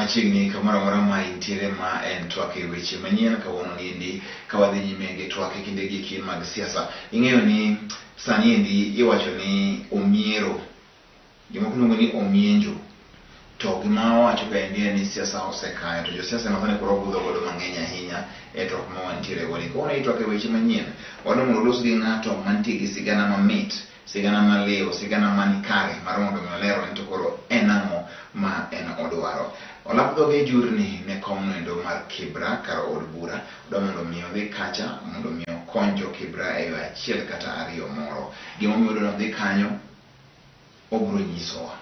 Machiegni kamoro amora ma intiere ma en twak e weche manyien kawuono niendi ka wadhi nyime gi twak e kinde gi eki mag siasa. Ing'eyo ni sani endi iwacho ni omiero, jomoko luongo ni omienjo. To gima wawacho kaendi en ni siasa osekayo to josiasa ema sani koro budho godo mang'eny ahinya e twak ma wantiere godo. Kawuono itwak e weche manyien, wadwa mondo walos gi ng'ato mantie gi sigana mamit sigana maliw, sigana man kare mar mondo mi olerwa ni to koro en ang'o ma en odwaro. Olap dhoge jurni ne kom noendo mar Kibra kar od bura, odwa mondo mi odhi kacha mondo mi okony jo Kibra e yo achiel kata ariyo moro. Gimomiyo odwa ni odhi kanyo obiro nyisowa.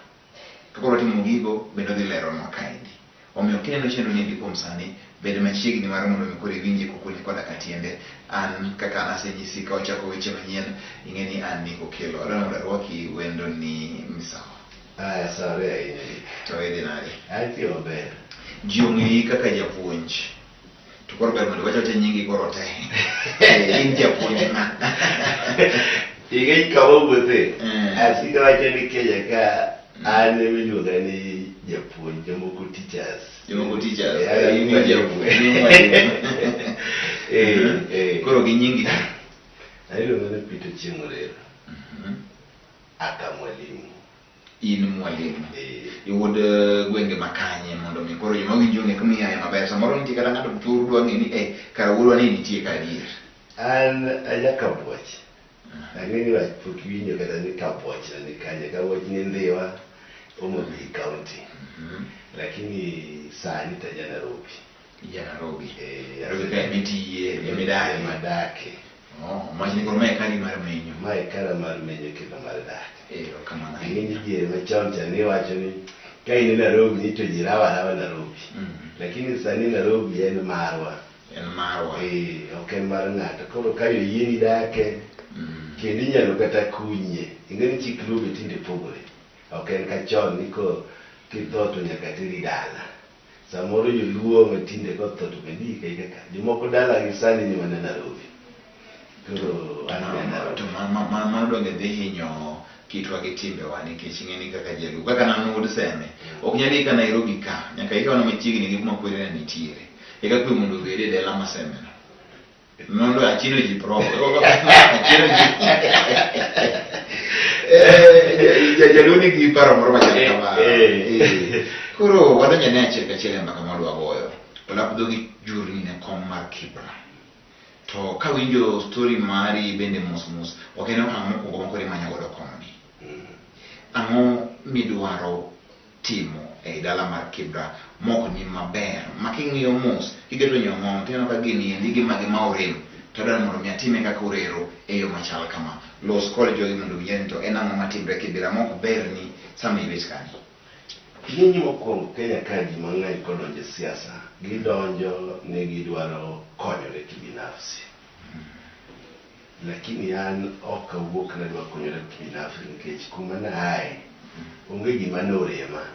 Kaka odwa timo gigo bende odhi leronwa kaendi. Omiyo kineno chenro ni endi kuom sani, bed machiegni mar mondo mi koro iwinje kokoni koda ka tiende. An kaka an asenyisi ka wachako weche manyien, ing'e ni an Nick Okello. Adwaro mondo arwaki wendo ni misawa. Aya, sare ahinya Nick. To idhi nade? Antie maber. Ji ong'eyi kaka japuonj. To koro ber mondo iwach awacha nyingi koro te. In japuonj ng'a? Ing'e kama wuothe. Mm. Asika wacho ni Kenya ka an ema iluonga ni japuonj, jomoko teachers. Jomoko teachers. Eh, In an japuonj. In mwalimu. Eh, eh. Koro gi nyingi te. An iluonga ni Peter Ochieng' Orero. Aka mwalimu. In mwalimu. Eh. Iwuod gwenge makanye mondo mi koro joma winjo ong'e kuma iaye maber. Samoro nitie kata ng'ato thuru dwa ng'e ni eh kara wuodwa ni nitie ka adier. An aja Kabuoch. Ang'e ni wach pok iwinjo kata ni Kabuoch na ni kanye. Kabuoch ni Ndhiwa, Homa Bay County. Lakini sani to aja Nairobi. Ija Nairobi. Eh, Nairobi ka ema itiye, ema idakie. Ema adake. Oh, mach ni koro mae kari mar menyo. Ma e kara mar menyo kendo mar dak. Erokamano Ing'e ahinya. ni diere machon cha niwacho ni ka in e Nairobi ni to ji rawo arawa Nairobi. Lakini sani Nairobi en marwa. En marwa. Eh, ok en mar ng'ato. Koro ka oyieni dake, kendo inyalo kata kunye. Ing'e ni chik Luo be tinde pogore. Ok en ka chon ni ko kitho to nyaka teri dala. Samoro joluo matinde kotho to bende iyike ayika ka. Jomoko dalagi sani ni mana Nairobi. Koro an ja Nairobi. To mano donge dhi hinyo kitwa gi timbewa nikech ing'e ni kaka jaluo kaka an wuod Seme ok nyal ika Nairobi ka nyaka ika mana machiegni gi kuma kwerena nitiere eka kwe mondo obed e dala ma Seme no. Mondo achino ji proper. Achino ji. Eh, jaluo nigi paro moro machal kama. Eh. Koro wadonjo ane achiel kachiel e mbaka mwadwa goyo. Olap dhogi jurni ne kom mar Kibra. To kawinjo story mari bende mos mos, ok en okang' mokwongo ma koro imanyo godo komni. Ang'o midwaro timo ei dala mar Kibra mok ni maber ma king'iyo mos kiketo nyong'ong tineno ka gini endi gi magi ma orem to adwaro mondo mi atime kaka orero e yo machal kama. Los kod jogi mondo winj ni to en ang'o matimre Kibra mok berni sama ibet kanyo. Ing'e ni mokwongo Kenya ka ji mang'eny kodonjo e siasa, gidonjo ni gidwaro konyore kibinafsi. Lakini an ok awuok ni adwa konyora kibinafsi nikech kuma naaye onge gima norema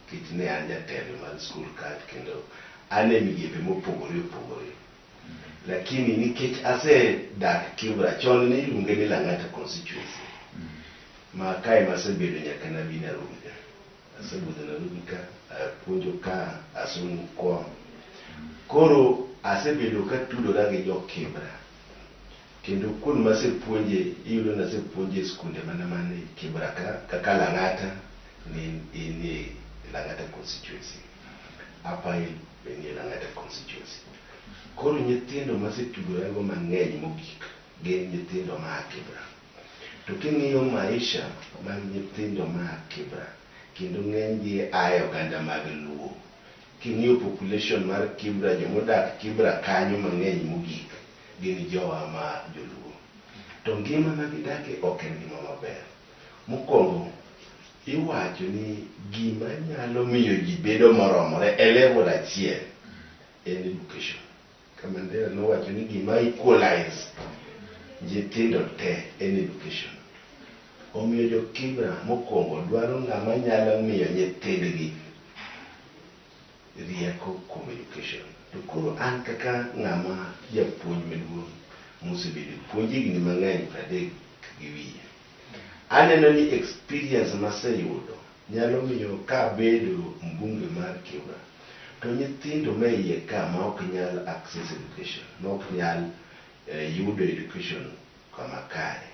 nikech ne an jatelo mar skul ka kendo an e migepe mopogore opogore. Lakini nikech asedak Kibra, chon ne iluonge ni Lang'ata constituency ma kae ema asebedo nyaka nabi Nairobi ka. Asebudho Nairobi ka, apuonjo ka, asomo kwa. Koro asebedo katudora gi jo Kibra. Kendo kuond masepuonje, iyudo ni asepuonjo e skunde mana man e Kibra ka, kaka Lang'ata ni nie Lang'ata constituency. Upper Hill be nie Lang'ata constituency. Koro nyithindo masetudorago mang'eny mogik gin nyithindo maa Kibra. To king'iyo maisha mag nyithindo maa Kibra, kendo ng'enygi a e oganda mag Luo. King'iyo population mar Kibra, jomodak Kibra kanyo mang'eny mogik gin jowa ma joluo. To ngima ma gidake ok en ngima maber. Mokwongo, iwacho ni gima nyalo miyo ji bedo moromore e level achiel en education. Ka Mandela nowacho ni gima equalize nyithindo te en education. Omiyo jo Kibra mokwongo dwaro ng'ama nyalo miyo nyithindgi rieko kuom education. To koro an kaka ng'ama japuonj maduong' mosebedo e puonj higni mang'eny 30 gi wiye, aneno ni experience maseyudo Nyalo miyo kabedo mbunge mar Kibra to nyithindo ma iye ka ma ok nyal access education, ma ok nyal yudo education kama kare.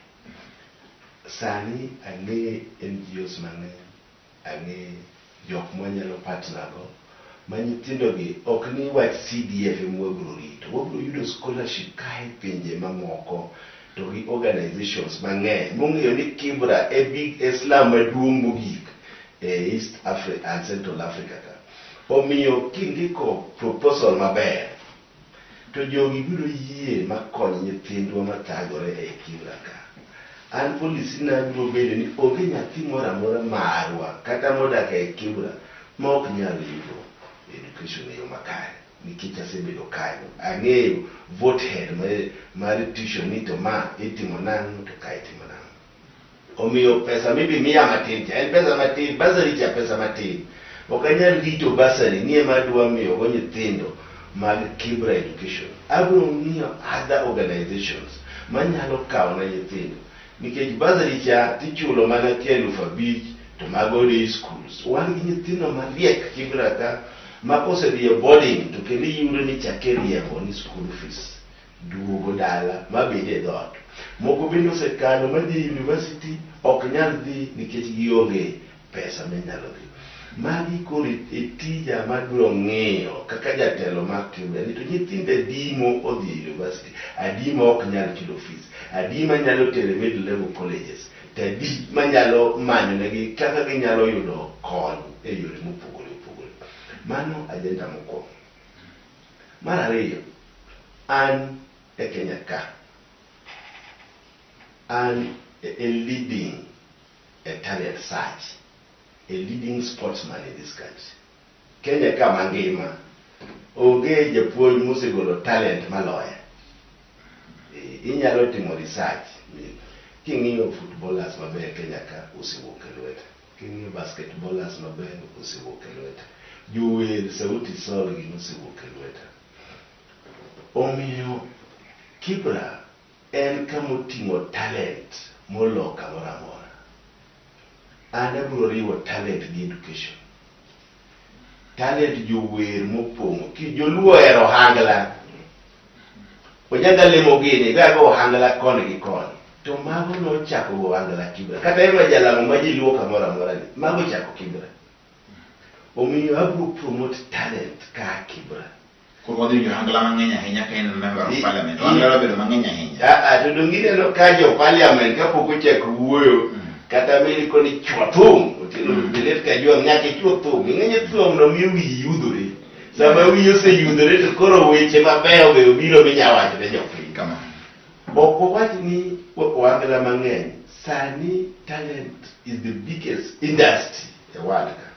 Sani ang'e NGOs mang'eny, ang'e jok mwanyalo partner go ma nyithindo gi ok ni wach CDF ema wabiro rito, wabiro yudo scholarship kae pinje mamoko to gi organizations mang'eny mong'eyo ni Kibra e big e slum maduong' mogik e East Africa and Central Africa ka. Omiyo kindiko proposal maber to jogi biro yie makony nyithindwa mathagore ei Kibra ka. An policy na biro bedo ni onge nyathi moro amora marwa kata modak ei Kibra ma ok nyal yudo education e yo makare nikech asebedo kanyo. Ang'eyo vote head mar tuition ni to ma itimo nang'o to ka itimo nang'o. Omiyo pesa mibi miya matin cha en pesa matin, bursary cha pesa matin. Ok anyal rito bursary ni ema adwa miyo go nyithindo mag Kibra education. Abiro ng'iyo other organizations manyalo kawo na nyithindo nikech bursary cha tichulo mana ki 5,000 to mago day schools. Wan gi nyithindo mariek Kibra ka ma kosedhi e boarding to kendo iyudo ni chake riembo ni school fees duogo dala mabed e dhoot. Moko bende osekalo madhi university ok nyal dhi nikech gionge pesa minyalo dhi. Magi koro e tija mabiro ng'iyo kaka jatelo mar Kibra ni to nyithindo adi mo odhi e university, adi ma ok nyal chulo fees, adi manyalo tero e middle level colleges, to adi manyalo manyo negi kaka ginyalo yudo kony e yore mopogore opogore. Mano agenda mokwongo. Mar ariyo, an e Kenya ka, an a leading a talent search, a leading sportsman in this country. Kenya ka mangima, onge japuonj mosegolo talent maloya. Inyalo timo research. King'iyo footballers maber Kenya ka osewuok e lweta. King'iyo basketballers maber osewuok e lweta. Jower Sauti Sol gin osewuok e lweta. Omiyo Kibra en kamoting'o talent molo kamoro amora. An abiro riwo talent gi education. Talent jower mopong'o. Ki joluo ohero ohangla. Onyaga lemo gini, ga go ohangla koni gi koni. To mago nochako go ohangla Kibra. Kata ema jalamo ma ji luwo kamoro amora ni, mago chako Kibra. Omiyo abiro promote talent ka Kibra. Koro wadhi winjo ohangla mang'eny ahinya ka en member of parliament. Ohangla bedo mang'eny ahinya. Ah, to donge ineno ka jo parliament kapok ochako wuoyo kata miriko ni chwo thum otieno Juliet Kajwang' nyaka ichwo thum ing'enye thum no miyo wiyi yudhore sama wiyi oseyudhore to koro weche mabeyo beyo biro minya wacho ne jopiny. Kama. Ok wawach ni ohangla mang'eny sani talent is the biggest industry e world ka.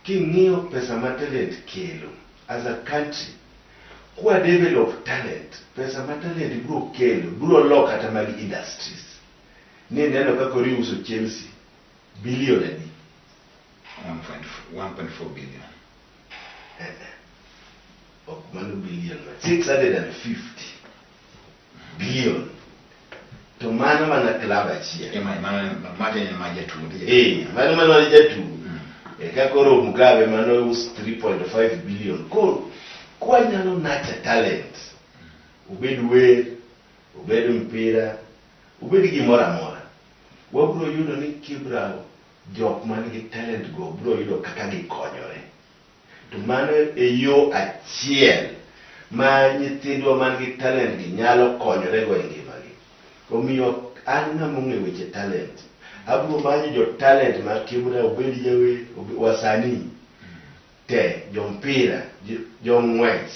King'iyo pesa ma talent kelo as a country kwa develop talent pesa ma talent biro kelo biro lo kata mag industries ni neno kaka oriuso Chelsea billion adi. 1.4 billion. Ok mano billion ma 650 billion to mano mana club achiel. Ema mano mate en ma jatugo. Mano mana jatugo. Eka koro Mugabe mano us 3.5 billion. Koro kwanyalo nurture talent obed wer, obed mpira, obed gimoro amora, wabiro yudo ni Kibra jok man gi talent go biro yudo kaka gikonyore. To mano e yo achiel ma nyithindwa man gi talent gi nyalo konyore go e ngimagi. Omiyo an ng'ama ong'e weche talent, abiro manyo jo talent mag Kibra obed jawer, wasanii te, jompira, jong'wech,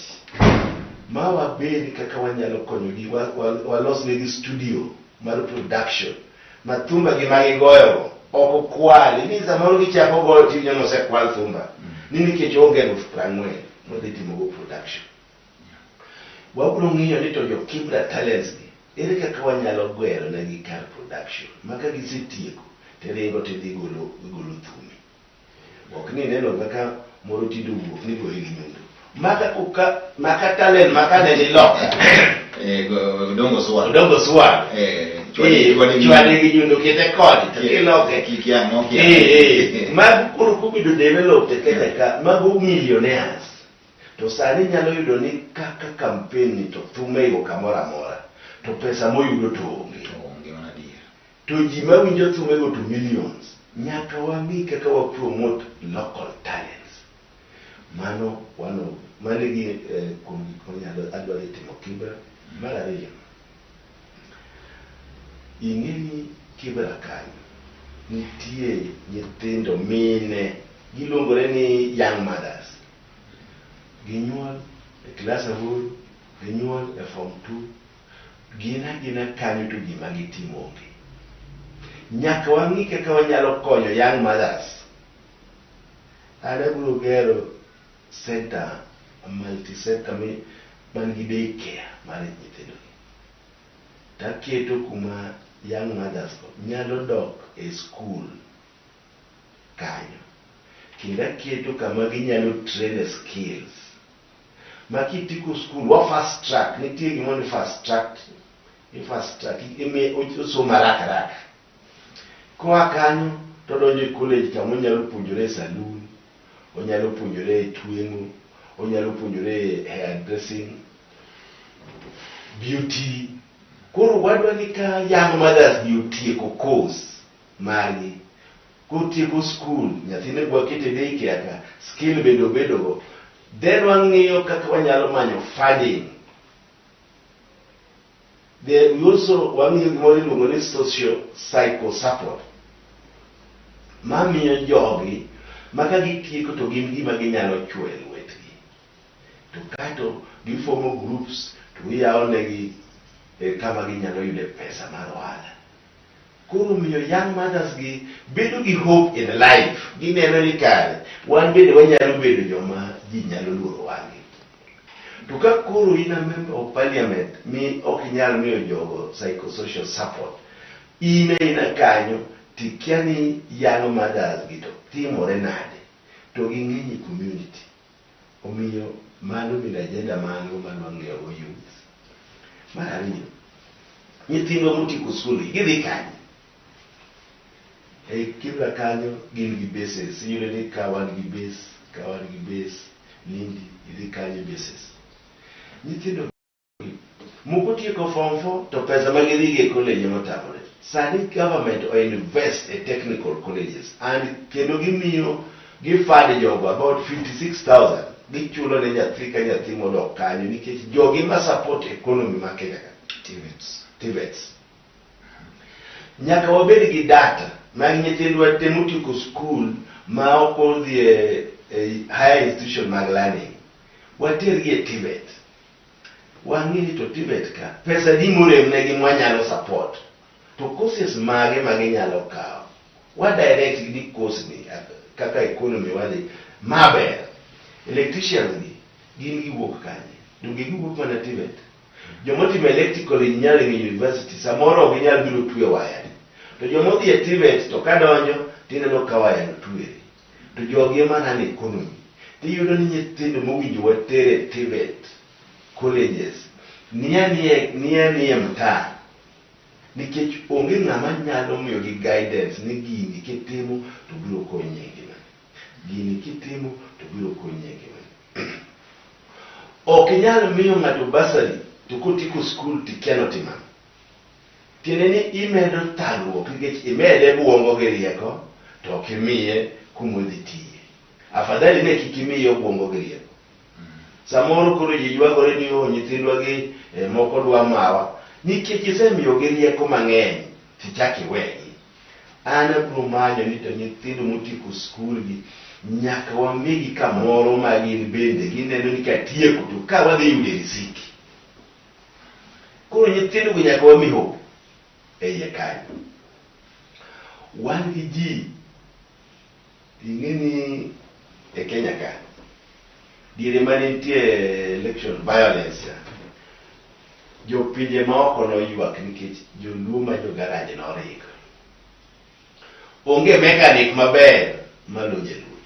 ma wabed kaka wanyalo konyogi walos negi studio mar production ma thumba gi ma gigoyo go ok okwal ni samoro gichako goyo tiwinjo ni osekwal thumba ni nikech onge 40,000 modhi timogo production. Wabiro ng'iyo ni to jo Kibra talents gi ere kaka wanyalo gero negi kar production ma ka gisetieko tiringo tidhi golo igolo thumi. Ok ni ineno kaka moro tinde owuok ni goye gi nyundo. Maka kuka maka talent maka ne ni loka. Odongo Swag. Odongo Swag. Chwade gi nyundo kete kodi to kiloke. Kikia mokia. Mago koro kobedo developed e Kenya ka, mago millionaires. To sani nyalo yudo ni kaka campaign ni to thume igo kamoro amora. To pesa moyudo to onge. To onge mana adier. To ji mawinjo thumego to millions. Nyaka wang'i kaka wa promote local talents. Mano wano mano gi kuom gik manyalo adwa dhi timo Kibra. Mar ariyo, ing'e ni Kibra kanyo nitie nyithindo mine giluongore ni young mothers. Ginyuol e klas 8, ginyuol e form 2, gin agina kanyo to gima gitimo onge. Nyaka wang'i kaka wanyalo konyo young mothers. An abiro gero center, multi center man gi day care mar nyithindo gi. Taketo kuma young mothers go nyalo dok e school kanyo. Kendo aketo kama ginyalo train skills. Ma kitieko school, wa fast track, nitie gimoro ni fast track, i fast track, imi osomo haraka haraka. Koa kanyo to odonjo e college kama onyalo puonjore saloon, onyalo puonjore tweng'o, onyalo puonjore hair dressing, beauty. Koro wadwa ni ka young mothers gi otieko course margi, kotieko school, nyathine bwakete day care ka, skill bende obedogo, then wang'iyo kaka wanyalo manyo funding. Then we also wang'iyo gimoro iluongo ni socio psycho support. Mamiyo jogi ma ka gitieko to gin gima ginyalo chwo e lwetgi. To kato giformo groups to iyawo negi kama ginyalo yude pesa mar ohala. Koro miyo young mothers gi bedo gi hope in life. Gineno ni kare wan bende wanyalo bedo joma ji nyalo luoro wang'gi. To ka koro in a member of parliament mi ok inyal miyo jogo psychosocial support, in aina kanyo tikia ni young mothers gi to timore nade to ging'eny e community. Omiyo mano bende agenda mano madwa ng'iyo go youth. Mar ariyo, nyithindwa motieko skul gi gidhi kanye? E Kibra kanyo gin gi bases. Iyudo ni ka wan gi base, ka wan gi base, Lindi, idhi kanyo bases. Nyithindo moko tieko form 4 to pesa ma gidhi e college ema otamore. Sani government o invest e technical colleges and kendo gimiyo gifund jogo about 56,000 gichulo ne nyathi ka nyathi modok kanyo nikech jogi ma support economy ma Kenya ka. TVETs. TVETs. Nyaka wabed gi data mag nyithindwa te motieko school ma ok odhi e higher institution mag learning. Watergi e TVET. Wang'e ni to TVET ka pesa di morem negi mwanyalo support. To courses mage ma ginyalo kawo. Wa direct gi ni course ni kaka economy wadhi maber. Electricians gi gin giwuok kanye? Donge giwuok mana TVET? Jomotimo electrical engineering e university samoro ok ginyal biro twe waya ni. To jomodhi e TVET to kadonjo tineno ka waya no twere. To jogi ema run economy. Tiyudo ni nyithindo mowinjo water e TVET colleges nia nie mtaa nikech onge ng'ama nyalo miyogi guidance ni gini kitimo to biro konyi e ngimani. Gini kitimo to biro konyi e ngimani. Ok inyal miyo ng'ato bursary to kotieko school tikia notimo ang'o. Tiende ni imedo thagruok nikech imede buongo gi rieko to ok imiye kumodhi tiye. Afadhali ne kik imiye obuongo gi rieko. Samoro koro ji ywagore ni oh nyithindwa gi moko dwa mawa. Nikech isemiyogi rieko mang'eny tichak iwegi. An abiro manyo ni to nyithindo motieko skul gi nyaka wamigi kamoro ma gin bende gineno ni katieko to ka wadhi yude riziki. Koro nyithindo gi nyaka wami hope e iye kanyo. Wan gi ji ing'e ni e Kenya ka diere mane nitie election violence cha, jopinje maoko noywak nikech joluo ma jo garage noringo. Onge mechanic maber malo jaluo.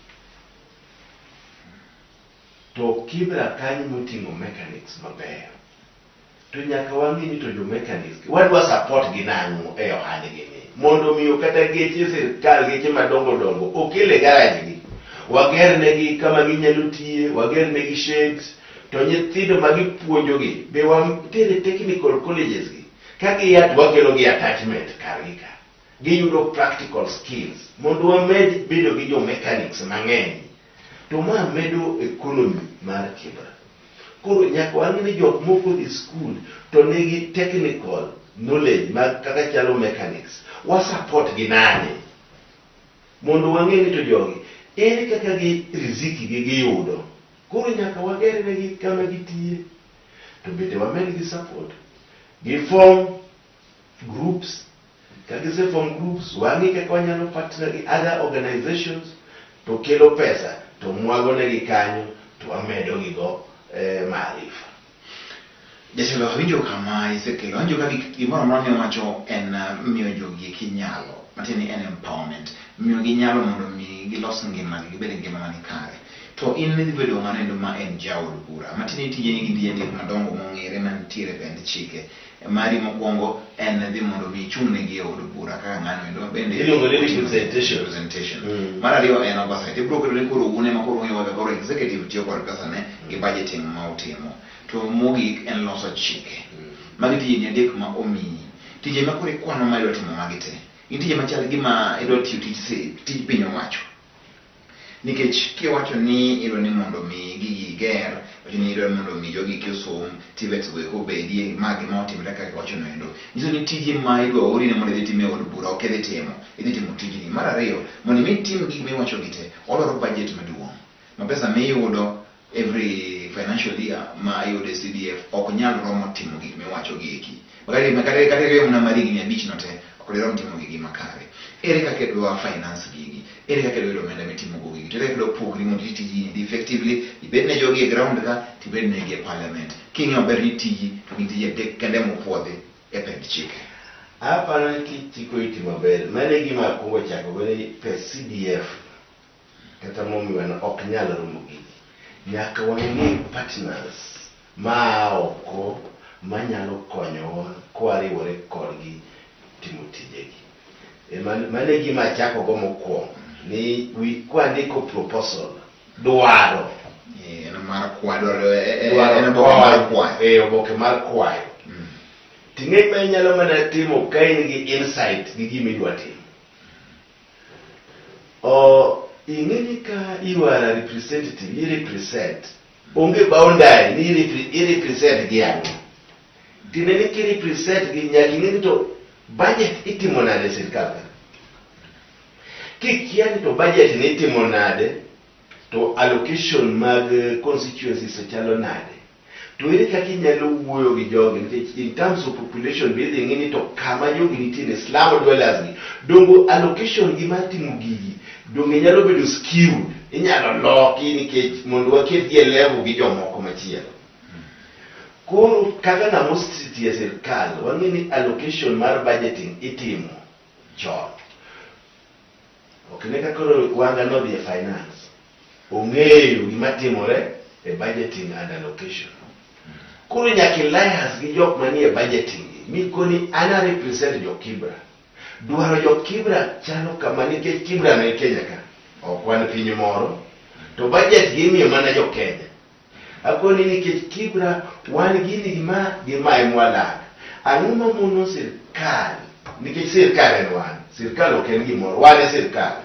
To Kibra kanyo moting'o mechanics mabeyo. To nyaka wang'e ni to jo mechanics gi wadwa support gi nang'o e ohandgi ni mondo omiyo kata geche sirkal geche madongo dongo okel e garage gi wager negi kama ginyalo tiye wager negi sheds to nyithindo ma gipuonjogi be watere technical colleges gi ka gia to wakelo gi attachment kargi ka giyudo practical skills mondo wamed bedo gi jo mechanics mang'eny to ma medo economy mar Kibra. Koro nyaka wang'e ni jok moko dhi school to nigi technical knowledge mag kaka chalo mechanics. Wa support gi nade? Mondo wang'e ni to jogi ere kaka gi riziki gi giyudo. Koro nyaka wager negi kama gitiye to bende wamed gi support. Gi form groups ka gise form groups wang'i kaka wanyalo partner gi other organizations to kelo pesa to mwago negi kanyo to wamedo gigo maarifa. Jatelo awinjo kama isekelo, awinjo ka gimoro amora miwacho en miyo jogi eki nyalo, matiende ni en empowerment, miyo gi nyalo mondo mi gilos ngimagi, gibed e ngima mani kare. To in idhi bedo ng'ano endo ma en jaod bura, matiende ni tijeni gin tije adek madongo mong'ere mantiere e pend chike. Mari mokwongo en dhi mondo mi ichung' negi e od bura kaka ng'ano endo bende Iluongo ni representation. Representation. Mm. Mar ariyo en oversight. Ibiro keto ni koro un ema koro ung'iyo kaka koro executive tiyo kod pesane gi budgeting ma utimo. To mogik en loso chike. Magi tije adek ma omiyi. Tije ma koro ikwano ma idwa timo magi te. Gin tije machal gima idwa tiyo tij tij piny owacho. Nikech kiwacho ni idwa ni mondo mi gigi ger, iwacho ni idwa ni mondo mi jogi eki osom, TVETs go eko obedie, ma gima otimre kaka iwacho no endo. Nyiso ni tiji ma idwa ori ni mondo idhi tim e od bura ok idhi timo, idhi timo tijni. Mar ariyo, mondo mi itim gik miwacho gi te, odwaro budget maduong'. Ma pesa miyudo every financial year ma iyudo e CDF ok nyal romo timo gik miwacho gi eki. Makata iriyo mana mar higni abich no te, ok dirom timo gigi makare. Ere kaka idwa finance gigi? Ere kaka idwa yudo omenda mitimo go gigi? To ere kaka idwa pogri mondo iti tijni effectively, ibed ne jogi e ground ka, tibed negi e parliament. King'iyo maber ni tiji, to gin tije adek kende mopuodhi e pend chike. Aparo ni kichiko iti maber, mano e gima akwongo chako go ni pes CDF kata momiwano ok nyal romo gigi. Nyaka wang'i partners maa oko manyalo konyowa kwariwore kodgi timo tijegi. E mano e gima achako go mokwongo ni kwandiko proposal dwaro En mar kwayo, dwaro dwaro en oboke mar kwayo. Eh, oboke mar kwayo. Ting'e ma inyalo mana timo ka in gi insight gi gima idwa timo. O ing'e ni ka you are a representative, i represent. Onge boundary ni i represent gi ang'o. Tiende ni ki represent gi nyaka ing'e ni to budget itimo nade e sirkal ka. Kikia ni to budget ni itimo nade, to allocation mag constituencies to chalo nade. To ere kaka inyalo wuoyo gi jogi nikech in terms of population be idhi ng'i ni to kama jogi nitie ni slum dwellers gi dongo allocation gi mar timo gigi donge nyalo bedo skewed inyalo loki nikech mondo waket gi e level gi jomoko machielo. Koro kaka ng'ama osetiyo e sirkal wang'e ni allocation mar budgeting itimo chon. Ok ne ka koro Wanga nodhi e finance ong'eyo gima timore e budgeting and allocation. Koro nyaka alliance gi jok manie budgeting gi mikoni an a represent jo Kibra. Dwaro jo Kibra chalo kama nikech Kibra no e Kenya ka. Ok wan piny moro. To budget gi imiyo mana jo Kenya. Akoni nikech Kibra wan gini gi ma gi ma ema wadak. Ang'o ma mono sirkal nikech sirkal en wan, sirkal ok en gimoro, wan e sirkal.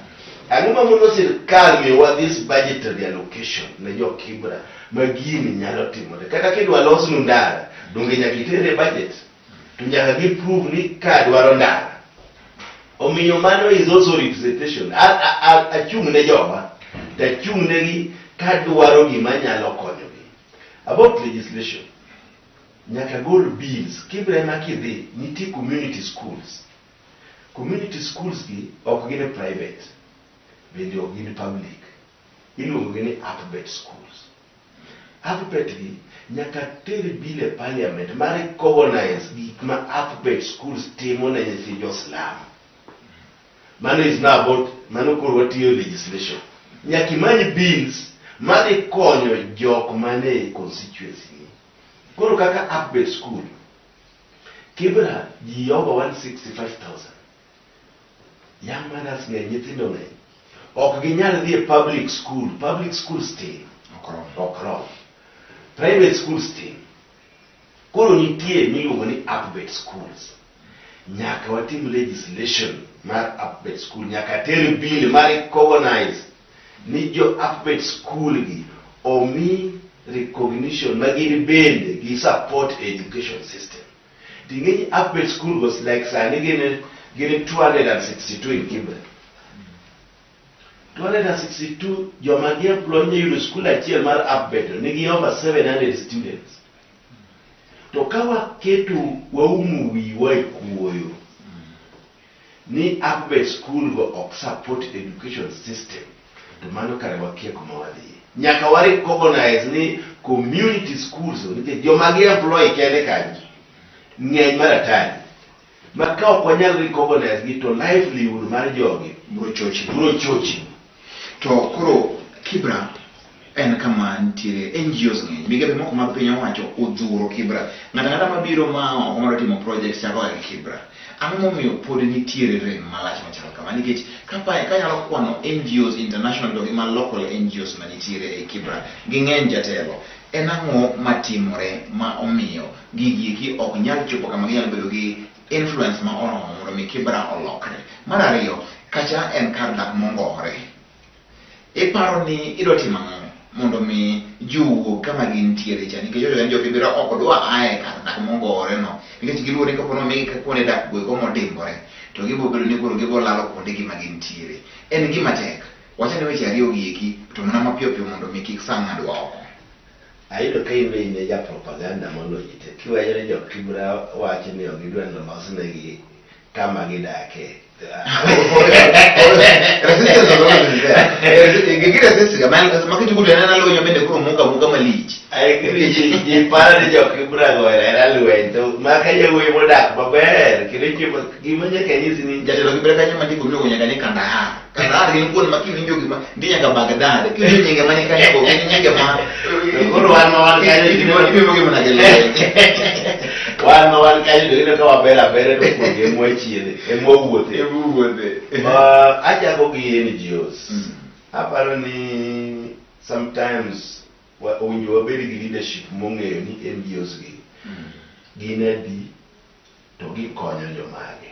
Ang'o ma mono sirkal miyowa this budgetary allocation ne jo Kibra ma gini nyalo timore. Kata kidwa losnu ndara, donge nyaka itere budget? To nyaka gi prove ni ka dwaro ndara. Omiyo mano is also representation. Achung' ne jowa, to achung' negi kadwaro gima nyalo konyogi. About legislation, nyaka gol bills. Kibra ema kidhi, nitie community schools. Community schools gi ok gin private, bende ok gin public. Iluongo gi ni APBET schools. APBET gi nyaka ter bill e parliament mar recognize gik ma APBET schools timo ne nyithi jo slum. Mano is now about, mano koro watiyo legislation. Nyaka imany bills Madhi konyo jok mane constituency ni. Koro kaka APBET school, Kibra ji over 165,000. Young mothers ng'eny, nyithindo ng'eny. Ok ginyal dhi e public school. Public schools tin. Ok rom. Private schools tin. Koro nitie miluongo ni APBET schools. Nyaka watim legislation mar APBET school. Nyaka ter bill mar recognize ni jo APBET school gi omi recognition ma gin bende gi support education system. Ting'e ni APBET school was like sani gin 262 in Kibra. 262 joma gi employ nyalo yudo school achiel mar APBET nigi over 700 students. To ka waketo waumo wiwa e kuoyo ni APBET school go ok support education system, to mano kare wakia kuma wadhiye. Nyaka wa recognize ni community schools nikech joma gi employ kende kanyo ng'eny mar atari ma ka ok wanyal recognize gi to livelihood mar jogi Biro chochni. biro chochni. To koro Kibra en kama nitiere NGOs ng'eny, migepe moko mag piny owacho odhuro Kibra. Ng'ato ang'ata mabiro ma oko mar timo project chako ga gi Kibra. Ang'o momiyo pod nitiere rem malach machalo kama? Nikech kanyalo kwano NGOs international to gi ma local NGOs manitiere e Kibra, ging'eny jatelo. En ang'o matimore ma omiyo gigi eki ok nyal chopo kama ginyalo bedo gi influence ma oromo mondo mi Kibra olokre? Mar ariyo, kacha en kar dak mongore. Iparo ni idwa timo ang'o mondo mi ji owuog kama gintiere cha nikech en jo Kibra ok dwa ae kar dak mongore no nikech giluor ni kapo ni omigi kuonde dak go eko modimbore to gibo bedo ni koro gibo lalo kuondegi ma gintiere. En gima tek. Wach ane weche ariyo gi eki to mana mapiyo piyo mondo mi kik sa ng'adwa oko. Ayudo ka in be in e ja propaganda moloyo ji te. Kiwacho ni jo Kibra wacho ni ok gidwa ni olosnegi kama gidake. Resistance was always there. Gi resist ga man makiti kudu anena lwenyo bende koro muka muka malich. Ji paro ni jo Kibra go ohero ahera lweny to maka yawuoyi modak maber kendo chiemo gima nyaka nyisi ni Jatelo Kibra kanyo mandiko miluongo nyaka ni Kandahar. Kandahar gin kuonde ma kiwinjo gima dhi nyaka Baghdad. Kiwinjo nyinge mani kanyo go gin nyinge ma To koro wan ma wan kanyo Ipimo gi mana gi lweny. Wan ma wan kanyo to ineno ka waber abera to kuonde ema wachiedhe ema wawuothe. Ema wuothe. Ma achako gi NGOs. Aparo ni sometimes owinjo wabed gi leadership mong'eyo ni NGOs gi gin adi to gikonyo jomage.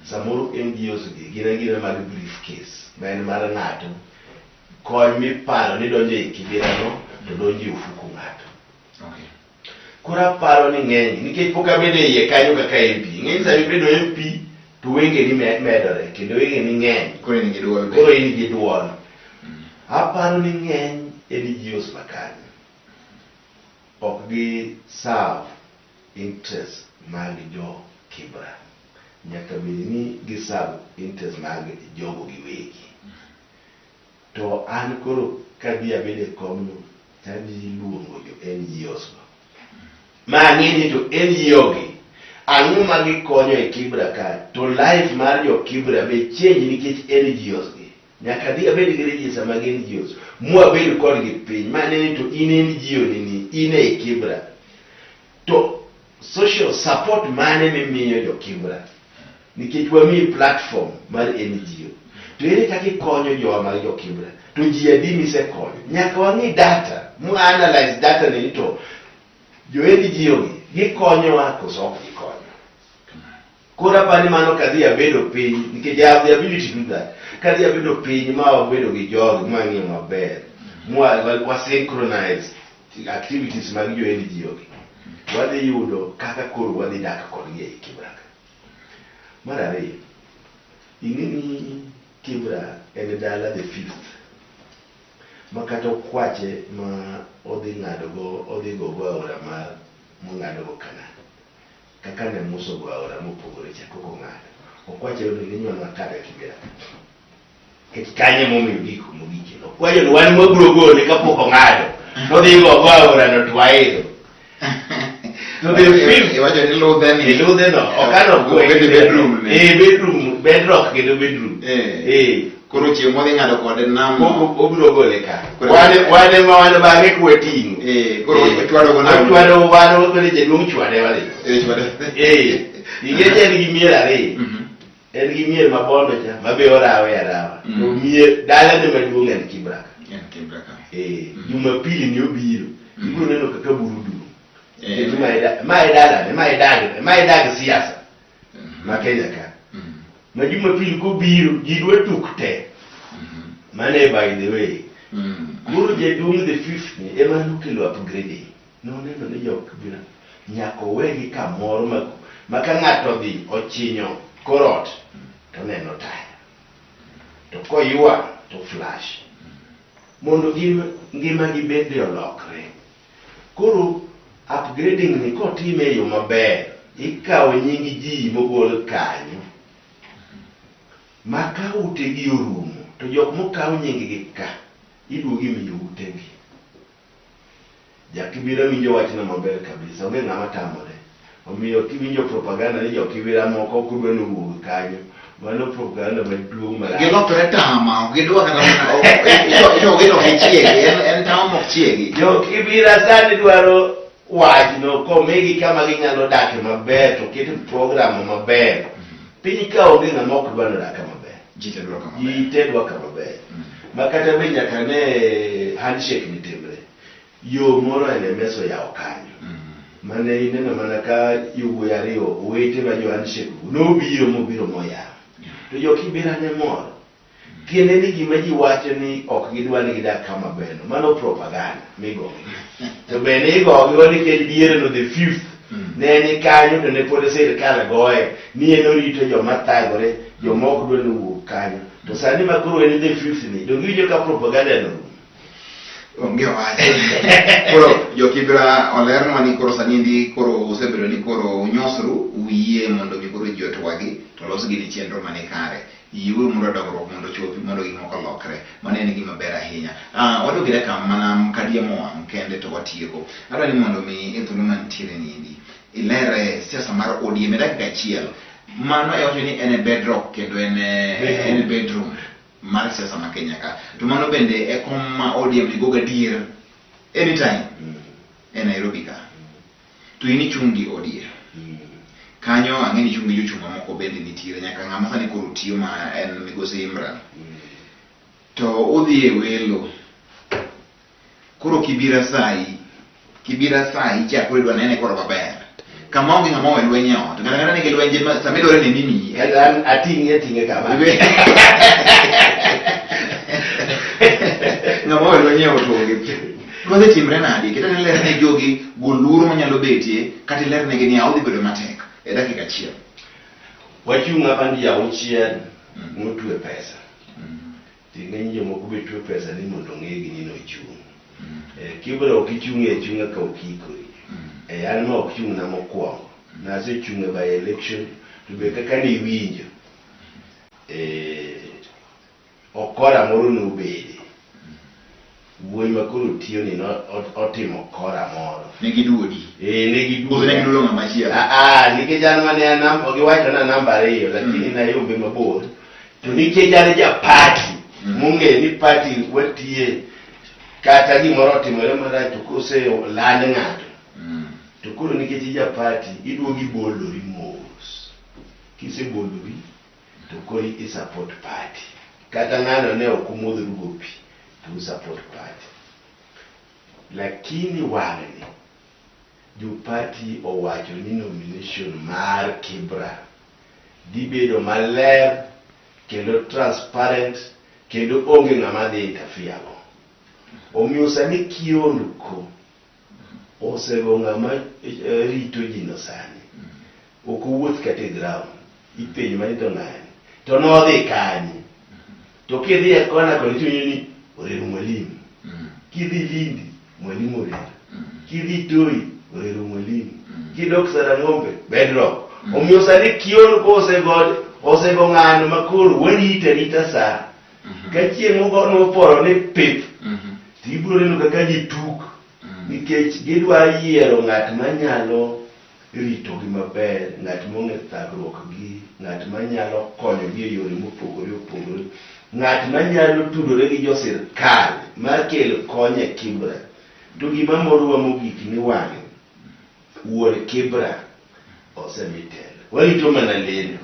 Samoro NGOs gi gin agina mag briefcase ma en mar ng'ato. Kony miparo ni donjo e Kibera no to donjo e ofuku ng'ato. Koro aparo ni ng'eny nikech pok abedo e iye kanyo kaka MP. Ng'eny sama ibedo MP to wengeni medore kendo wengeni ng'eny. Koro in gi duol Koro in gi duol. Aparo ni ng'eny NGOs ma kanyo ok gi serve interest mag jo Kibra. Nyaka bed ni gi serve interest mag jogo giwegi. To an koro kadhi abedo e komno tadhi luongo jo NGOs go. Ma ang'e ni to NGO gi ang'o ma gikonyo e Kibra ka to life mar jo Kibra be change nikech NGOs gi. Nyaka adhi abed gi register mag NGOs mwabed kodgi piny ma ne ni to in NGO ni ni in e Kibra. To social support mane mimiyo jo Kibra? Nikech wamiyi platform mar NGO. To ere kaka ikonyo jowa mag jo Kibra? To ji adi misekonyo? Nyaka wang'i data, mu analyze data ni to jo NGO gi gikonyowa koso ok gikonyo. Koro apani mano kadhi abedo piny nikech I have the ability to do that. Kadhi abedo piny ma wabedo gi jogi ma wang'iyo maber, ma wa synchronize activities mag jo NGO gi, wadhi yudo kaka koro wadhi dak kodgi ei Kibra ka. Mar ariyo, ing'e ni Kibra en dala the fifth ma kata okwache ma odhi ng'ado go odhi go go aora mar mong'ado go Canaan. Kaka ne Musa ogo aora mopogore cha koko ong'ado. Okwache onego inywolwa kada Kibera ka. Nikech kanyo emomiyo gik mogik. Okwacho ni wan wabiro gole kapok ong'ado. Nodhi go go aora no to waidho. To the fifth Iwacho ni ludhe ni. Ludhe no, okano Obed e bedroom ne. Eh, bedroom, bedrock kendo bedroom. Eh. Eh. Koro chieng' modhi ng'ado kode nam. Koko obiro gole ka. Koro- Wane wane ma wan bang'e kweting'o. Eh, koro ochwado go nam. Ochwado wan koro jaduong' chwade wadhi. Eh, chwade. Eh, nikech en gi mier ariyo. En gi mier ma Bondo cha, ma be orawe arawa. To mier dalane maduong' en Kibra ka. En Kibra ka. Eh, Jumapili ni obiro. Ibiro neno kaka buru duong'. Eh. Nikech ma e ma e dalane, ma e dag, ma e dag siasa ma Kenya ka. Ma Jumapili kobiro, ji dwa tuk te. Mano e by the way. Koro jaduong' the fifth ni ema nokelo upgrading. Noneno ni jok biro nyaka owegi kamoro ma, ma ka ng'ato odhi ochinyo kor ot to oneno taya. To koywa to flash. Mondo ngimagi bende olokre. Koro upgrading ni kotime e yo maber, ikawo nying ji mogol kanyo ma ka utegi orumo to jok mokaw nying-gi ka iduogo imiyo utegi. Jakibira winjo wachno maber kabisa, onge ng'ama tamore. Omiyo kiwinjo propaganda ni jokibira moko ok odwa nowuog kanyo, mano propaganda maduong' marach. Gilokore tama, ok gidwa kata mana ok gidwa gichiegi, en tama mok chiegi. Jokibira sani dwaro wachno komigi kama ginyalo dake maber to ket program maber. Piny ka onge ng'ama ok dwa nodak kama ber. Ji te dwa kama ber. Ji te dwa kama ber. Ma kata be nyaka ne handshake ni timre. Yo moro NMS oyawo kanyo. Mane ineno mana ka yowuoyi ariyo owete ma jo handshake go nobiro mobiro moyawo. To jo Kibera ne mor. Tiende ni gima ji wacho ni ok gidwa ni gidak kama ber no, mano propaganda migogi. To bende igogi wa nikech diere no the fifth ne ni kanyo to ne pod sirkal goye ni en orito joma thagore, joma ok dwa ni owuog kanyo. To sani ma koro en the fifth ni, donge iwinjo ka propaganda no orumo? Onge wach. Koro jokibra olernwa ni koro sani endi koro usebedo ni koro unyosru uyie mondo mi koro ji otwagi to los gini chenro mani kare. Yiuru mondo dongruok mondo ochopi mondo gik moko olokre. Mano en gima ber ahinya. Wadog gi dakika mana kadiemo wang' kende to watieko. Adwa ni mondo mi e thuolo mantiere ni endi ilere siasa mar ODM e dakika achiel. Mano e wacho ni en e bedrock kendo en e bedroom mar siasa ma Kenya ka. To mano bende e kom ma ODM nigo gadier anytime e Nairobi ka. To in ichung' gi ODM. Kanyo ang'e ni ichung' gi jochung' mamoko bende nitiere nyaka ng'ama sani koro tiyo ma en migosi Imran. To udhi e welo. Koro Kibira sai, Kibira sai cha koro idwa nene koro maber. Kama onge ng'ama owe lweny e ot. Kata kata nigi lwenje ma sama idwaro ni nimiyi. Kata an ating'e ating'e kama. Ng'ama owe lweny e ot onge. Dwa timre nadi? Kata ne ler ne jogi gol luoro manyalo betie kata iler negi ni odhi bedo matek e dakika achiel. Wachung' apandi auchiel motwe pesa. To ng'eny jomoko be twe pesa ni mondo ong'egi ni nochung'. Kibra ok ichung' e achung'a ka ok iikori. An ma ok chung'na mokwongo. Nasechung' e by election to be kaka niwinjo okora moro nobede. Wuoyi ma koro tiyo ni otimo kora moro. Ne giduodi. Ne giduoda. Koso ne giduodo ng'ama chielo? Nikech an mane an giwacho na namba 2 lakini nayombe mabor. To nikech an ja party, mong'eyo ni party watiye kata gimoro otimore marach to kose land ng'ato. To koro nikech ija party, iduogo ibolori mos. Kisebolori to koro i support party. Kata ng'ano ne ok umodhru go pi, to u support party. Lakini wang'ni, jo party owacho ni nomination mar Kibra dhi bedo maler kendo transparent kendo onge ng'ama dhi interfere go. Omiyo sani kiondko osego ng'ama rito ji no sani. Ok owuoth kata e ground. Ipenjo mani to ng'ani. To nodhi kanye? To kidhi e kona koni to iwinjo ni orero mwalimu. Kidhi Lindi, mwalimu orero. Kidhi Toi, orero mwalimu. Kidok Sarang'ombe, bedrock. Omiyo sani kiondko osego ng'ano ma koro warito arita sa. Ka chieng' ogo noporo ni pip, to ibiro neno kaka ji tuk. Nikech gidwa yiero ng'at manyalo ritogi maber, ng'at mong'e thagruok gi, ng'at manyalo konyogi e yore mopogore opogore, ng'at manyalo tudore gi jo sirkal mar kelo kony e Kibra. To gima morowa mogik ni wang'e, wuon Kibra osemi telo. Warito mana lendo.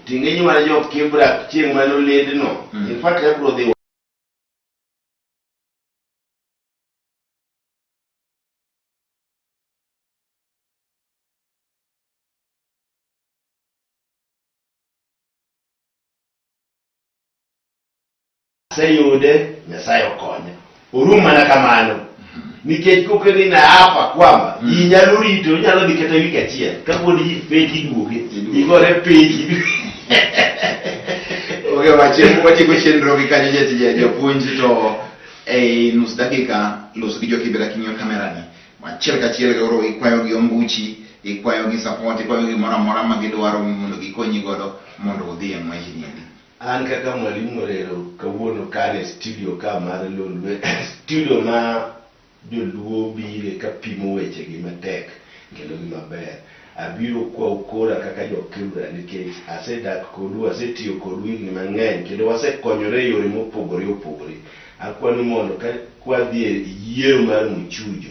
Ting'eny wan jo Kibra chieng' mane olendno, in fact abiro dhi aseyude Nyasaye okonya. Orum mana kamano. Nikech koke ni naapa kwamba ji nyalo rito, inyalo dhi kata wik achiel kapod ji bet iduoge, igore piny. Okay, watieko chenro gi kanyo jatija japuonj to ei nus dakika los gi jokibera king'iyo kamera ni achiel kachiel koro ikwayo gi ombuchi ikwayo gi support ikwayo gi moro amora ma gidwaro mondo gikonyi godo mondo udhi e ng'wech ni endi. An kaka Mwalimu Orero kawuono ka an e studio ka mar Lolwe, studio ma joluo bire ka pimo weche gi matek kendo gi maber. Abiro kwau kora kaka jo Kibra nikech asedak kodu, asetiyo kodu higni mang'eny kendo wasekonyore e yore mopogore opogore. Akwanu mondo ka kwadhi e yiero mar Muchujo,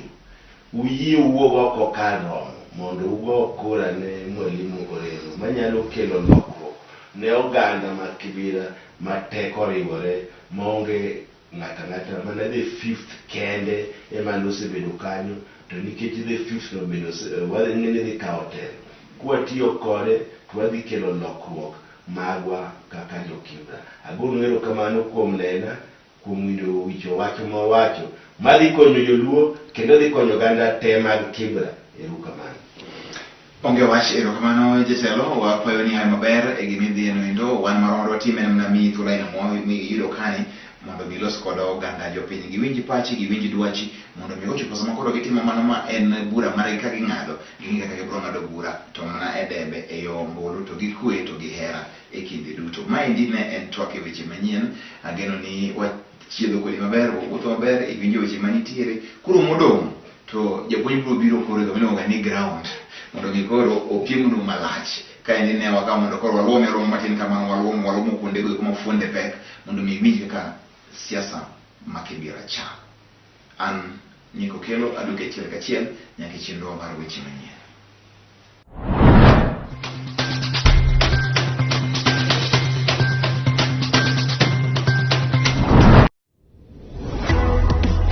uyie uwuog oko kar romo mondo ugo kura ne Mwalimu Orero manyalo kelo lokruok ne oganda mag Kibra ma teko oriwore maonge ng'ato ang'ata mana the fifth kende ema nosebedo kanyo to nikech the fifth no bende wadhi ni dhi kawo telo kwatiyo kode to wadhi kelo lokruok magwa kaka jo Kibra. Agonu erokamano kuom nena kuom winjo wicho wacho mawacho madhi konyo joluo kendo dhi konyo oganda te mag Kibra. Erokamano. Onge wach, erokamano jatelo, wakwayo ni hayo maber e gima idhiye no endo, wan marom dwatim en mana miyi thuolo aina miyudo kani mondo mi ilos kod oganda jopiny, giwinj pachi, giwinj dwachi, mondo mi ochopo sama koro gitimo mano ma en bura margi ka ging'ado, ging'e kaka gibiro ng'ado bura to mana e debe, e yo ombulu, to gi kwe to gi hera e kinde duto. Maendi ne en twak e weche manyien, ageno ni wachiedho kodi maber, wawuotho maber, iwinjo weche manitiere, koro modong' to japuonj biro biro koro e kama iluongo ga ni ground mondo mi koro opiemnu malach. Kaendi ne wakawo mondo koro waluom e romo matin kamano, waluom waluomo kuondego eko ma fuonde pek mondo mi iwinj kaka siasa ma Kibera chal. An Nick Okello aduoki achiel kachiel nyaka e chenrowa mar weche manyien.